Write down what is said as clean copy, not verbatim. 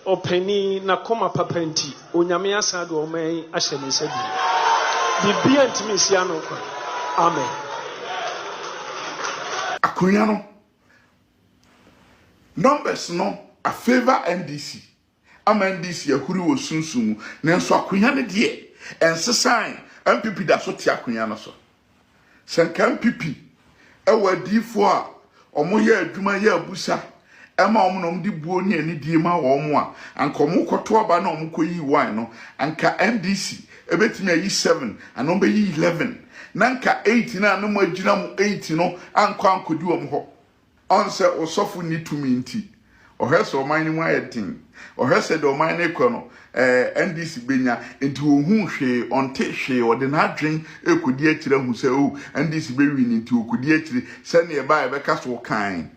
ɔpanin n'akoma papa nti, Onyame asan de ɔman yi ahyɛ ne nsa bio. Biribiara ntumi nsi ano kwan. Amen. Akonya no numbers no a favour NDC ama NDC ahuri wɔ sunsum mu nanso akonya no deɛ ɛnsesae NPP da so te akonya no so. Sɛ nka NPP wɔ adiyifoɔ a wɔyɛ adwuma yɛ abusa ma wɔn na wɔde buo ne anidie ma wɔn a, anka wɔkɔto aba na wɔkɔyi one no, anka NDC bɛtumi ayi seven anaa wɔbɛyi 11 na anka eight no a na moagyina mo eight no ankɔ ankɔdi wɔn hɔ. Ɔn sɛ osɔfo nni tumi nti, ɔhwɛ sɛ ɔman no mu ayɛ den, ɔhwɛ sɛ deɛ ɔman no rekɔ no, ɛɛ, NDC bɛnya, nti ɔnhuu hwee, ɔnte hwee, ɔde n'adwen rekɔdi akyire ahu sɛ oh, NDC bɛwini nti ɔkɔdi akyire, sɛdeɛ ɛbaa yɛbɛka so ɔkae.